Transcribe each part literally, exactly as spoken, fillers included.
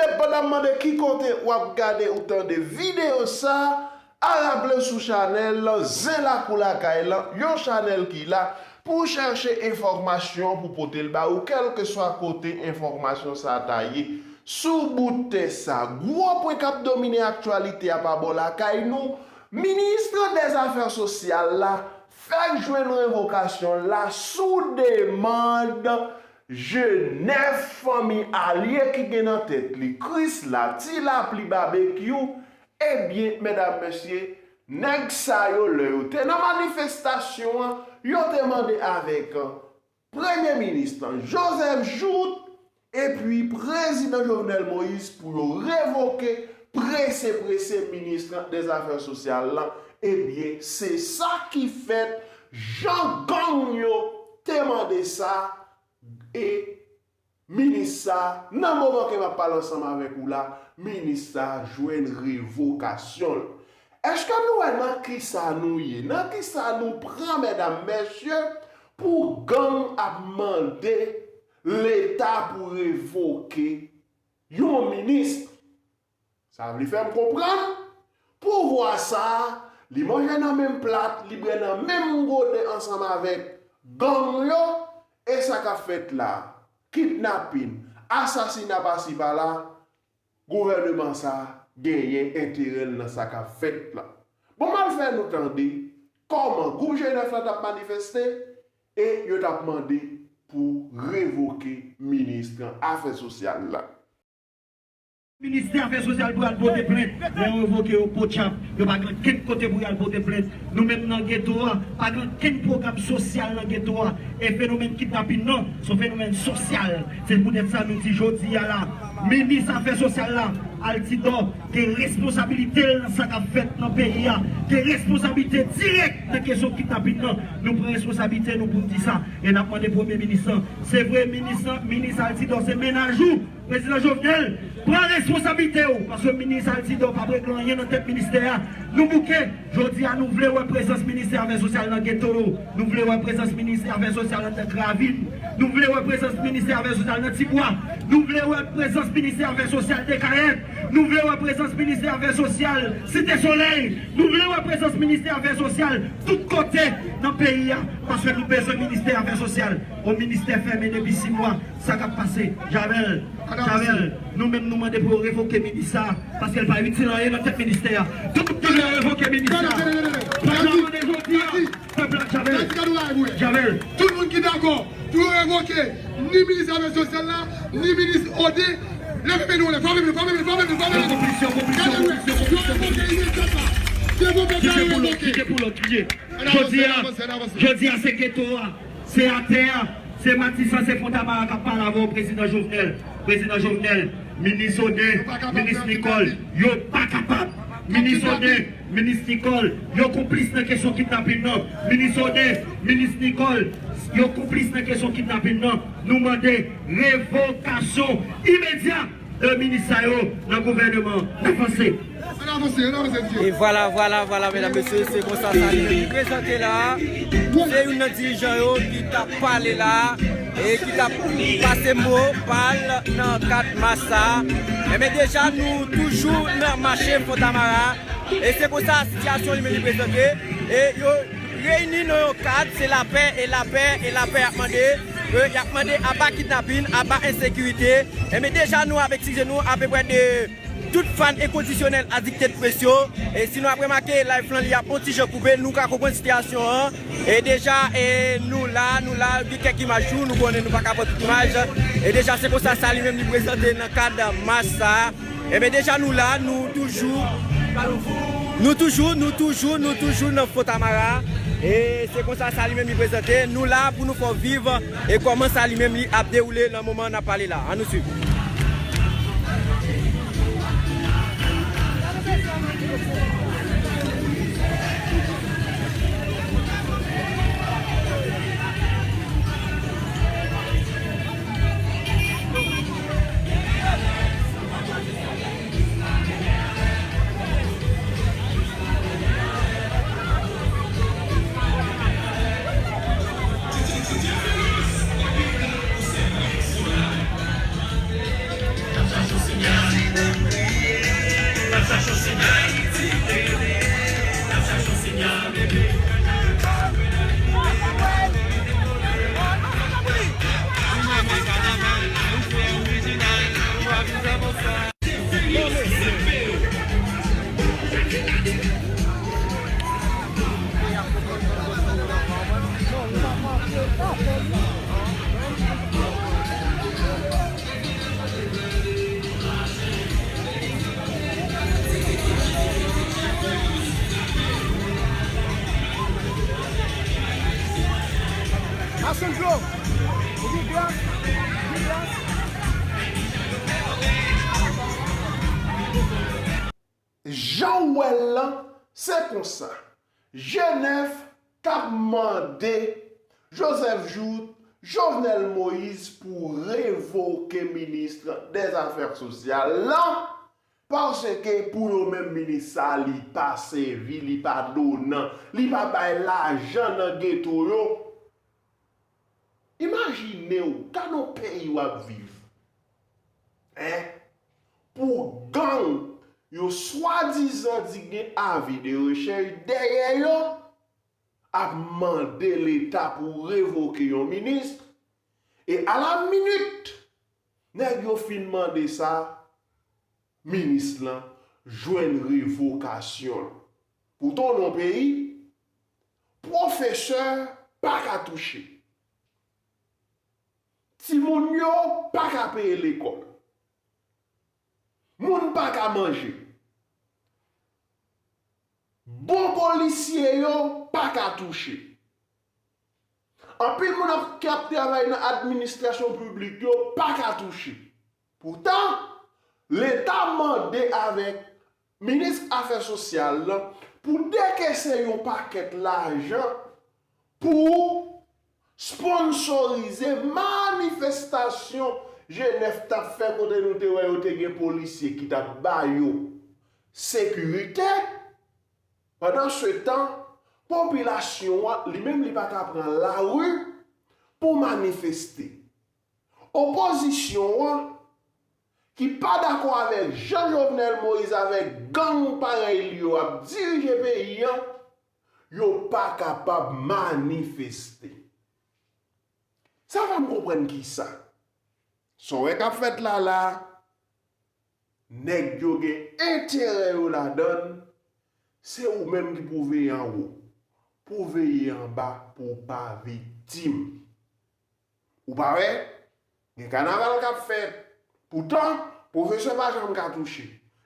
E pandan m mande ki kote w ap gade ou tande videyo sa, al abone sou chanèl Zen Lakou Lakay lan, yon chanèl ki la pou w chèche enfòmasyon pou pote l ba ou, kèlkeswa kote enfòmasyon sa ta ye sou bout tè sa. Gwo pwen k ap domine aktyalite a pa bò lakay nou, minis dèzafè sosyal la fèk jwenn revokasyon l la sou demann G nèf, fanmi alye ki gen nan tèt li Krisla, Ti Lapli, Babekyou, ebyen, medam, mesye, nèg sa yo, lè yo te nan manifestasyon an, yo te mande avèk Premye Minis lan, Joseph Jouthe, epi Prezidan Jovenel Moïse pou yo revoke prese, prese minis lan dèzafè sosyal lan. Ebyen, se sa ki fèt, jan gang yo te mande sa, e minis sa, nan moman ke m ap pale ansanm avèk ou la, minis sa jwenn revokasyon l. Èske nou wè nan kisa nou ye? Nan kisa nou pran, medam, mesye, pou gang ap mande Leta pou revoke yon minis? Sa vle fè m konprann, pouvwa sa a, li manje nan menm plat, li bwè nan menm gode ansanm avèk gang yo, e sa k ap fèt la, kidnapin, asasina pasi pala, gouvèneman sa a genyen enterè l nan sa k ap fèt la. Bon, m al fè nou tande kòman gwoup G nèf la t ap manifeste e yo t ap mande pou revoke minis afè sosyal la. Ministè afè sosyal pou y al pote plent. Lè yo revoke yo potchap, yo pa gen kenn kote pou y al pote plent. Nou menm nan geto a, pa gen kenn pwogram sosyal nan geto a. E fenomèn kidnapin nan, se yon fenomèn sosyal. Se poutèt sa nou di jodi a la, minis afè sosyal la, Altidor, gen responsabilite l nan sa k ap fèt nan peyi a. Gen responsabilite dirèk nan kesyon kidnapin nan. Nou pran responsabilite nou pou n di sa. E n ap mande premye minis lan. Se vre, minis lan, minis Altidor, se mennaj ou. Prezidan Jovenel, pran responsablite w, paske minis Altidor p ap regle anyen nan tèt ministè a. Nou bouke, jodi a nou vle wè prezans ministè afè sosyal nan geto yo. Nou vle wè prezans ministè afè sosyal nan tèt ravin. Nou vle wè prezans ministè afè sosyal nan tibwa. Nou vle wè prezans ministè afè sosyal Dekayèt. Nou vle wè prezans ministè afè sosyal Site Solèy. Nou vle wè prezans ministè afè sosyal tout kote nan peyi a, paske nou bezwen ministè afè sosyal. Yon ministè fèmen depi sis mwa. Sa k ap pase? Javel, Javel, nou menm nou mande pou yo revoke minis sa, paske l pa itil anyen nan tèt ministè a. Tout moun dwe revoke minis sa. Pandan mande jodi a, pèp la, Javel, Javel. Tout moun ki dakò pou yo revoke ni minis afè sosyal la, ni minis Ode, leve men nou anlè, frape men, frape men, frape men, frape men. Yo konplis, yo konplis, yo konplis, yo konplis, yo konplis. Kite pou lòt, kite pou lòt, kite. Jodi a, jodi a se geto a, se atè a, se Matisan, se Fontamara k ap pale avè w, Prezidan Jovenel. Prezidan Jovenel, minis Ode, minis Nicole, yo pa kapab. Minis Ode, minis Nicole, yo konplis nan kesyon kidnapin nan. Minis Ode, minis Nicole, yo konplis nan kesyon kidnapin nan. Nou mande revokasyon imedya de minis sa yo nan gouvèneman. N avanse. Ann avanse, ann avanse, mesye. E vwala, vwala, vwala, medam, mesye, se konsa sa li prezante la. Se youn nan dirijan yo ki t ap pale la e ki t ap pase mo pa l nan kad mach sa. Enben, deja, nou toujou nan mache Fontamara. E se konsa sitiyasyon li menm li prezante. E yo reyini nan yon kad, se lapè, e lapè, e lapè y ap mande. E y ap mande aba kidnapin, aba ensekirite. Enben, deja nou avèk ti je nou apeprè de tout fan enkondisyonèl Addicted Press yo. E si nou ap remake live lan, li ap yon ti jan koupe, nou ka konprann sitiyasyon an. E deja, e nou la, nou la, gen kèk imaj tou, nou konnen nou pa ka pran tout imaj. E deja, se konsa sa li menm li prezante nan kad mach sa. Enben, deja nou la, nou toujou, nou toujou, nou toujou, nou toujou nan Fontamara. E se konsa sa li menm li prezante. Nou la pou nou fè w viv e kòman sa li menm li ap dewoule nan moman n ap pale la. Ann nou swiv. Ason dlo. Ou gen glas? Ou gen glas? Jan w wè l lan, se konsa. G nèf t ap mande Joseph Jouthe, Jovenel Moïse pou revoke minis dèzafè sosyal lan, paske pou yo menm minis sa li pa sèvi, li pa donan, li pa bay lajan nan geto yo. Imajine w, gade yon peyi w ap viv. Hein? Pou gang yo swadizan di gen avi de rechèch dèyè yo, ap mande Leta pou revoke yon minis, e a la minit, nèg yo fin mande sa, minis lan jwenn revokasyon l. Poutan, nan peyi, pwofesè pa ka touche. Timoun yo pa ka peye lekòl. Moun pa ka manje. Bon polisye yo pa ka touche. Anpil moun ap, k ap travay nan administrasyon piblik yo pa ka touche. Poutan, Leta mande avèk minis afè sosyal lan pou dekese yon pakèt lajan pou sponsorize manifestasyon G nèf t ap fè, kote nou te wè yo te gen polisye ki t ap ba yo sekirite. Pandansetan, popilasyon an, li menm, li pa ka pran lari pou manifeste. Opozisyon an, ki pa dakò avèk jan Jovenel Moïse avèk gang parèy li yo ap dirije peyi an, yo pa kapab manifeste. Sa fè m konprann kisa. Sa w wè k ap fèt la la, nèg yo gen enterè yo ladan l, se ou menm ki pou veye anwo, pou veye anba, pou w pa viktim. Ou pa wè? Gen kanaval k ap fèt. Poutan, pwofesè pa janm ka touche.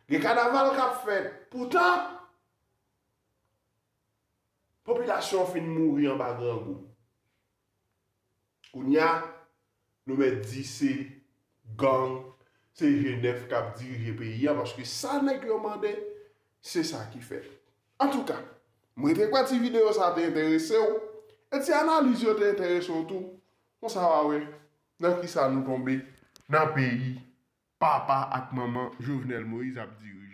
Gen kanaval k ap fèt. Poutan, popilasyon an fin mouri anba grangou. Kounye a, nou mèt di se gang, se G nèf k ap dirije peyi a, paske sa nèg yo mande, se sa ki fèt. Antouka, m rete kwè ti videyo sa te enterese w, e ti analiz yo te enterese w tou. Konsa w a wè nan kisa nou tonbe nan peyi papa ak manman Jovenel Moïse ap dirije.